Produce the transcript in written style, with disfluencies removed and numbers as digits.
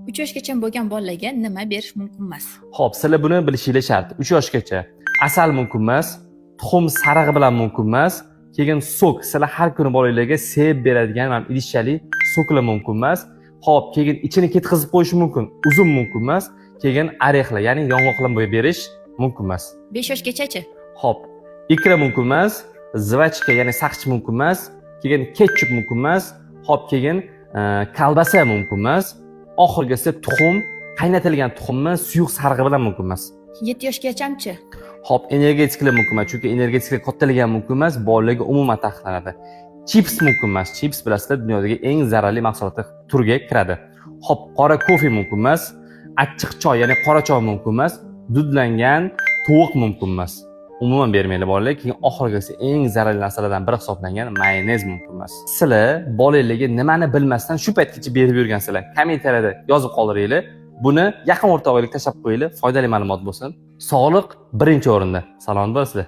3 yoshgacha bo'lgan bolalarga nima berish mumkin emas? Xo'p, sizlar buni bilishinglar shart. 3 yoshgacha asal mumkin emas, tuxum sarig'i bilan mumkin emas, keyin сок, sizlar har kuni bolalarga sevib beradigan mana idishchali сок lar mumkin emas. Xo'p, keyin ichini ketqizib qo'yish mumkin, uzum mumkin emas, keyin орех lar, ya'ni yong'oqlar berish mumkin emas. 5 yoshgachachi? Xo'p, ikra mumkin emas, жвачка, ya'ni saqich mumkin emas, keyin ketchup mumkin emas, xo'p, keyin kolbasa mumkin emas, oxirgisi tuxum, qaynatilgan tuxumni suyuq sarig'i bilan mumkin emas. 7 yoshgachamchi? Xo'p, energetiklar mumkin emas, chunki energetiklar kattalarga ham mumkin emas, bolalarga umuman taqiqlanadi. Chips mumkin emas. Chips, bilasizlar, dunyodagi eng zararli mahsulotlar turiga kiradi. Xo'p, qora kofe mumkin emas, achchiq choy, ya'ni qora choy mumkin emas, dudlangan tovuq mumkin emas. Umuman bermanglar bolalar. Keyin oxirgisi eng zararli narsalardan biri hisoblangan mayonez mumkin emas. Sizlar bolalarga nimani bilmasdan shu paytgacha berib yurgansizlar? Kommentariyada yozib qoldiringlar. Buni yaqin o'rtog'inglarga tashlab qo'yinglar, foydali ma'lumot bo'lsin. Sog'liq birinchi o'rinda. Salomat bo'lasizlar.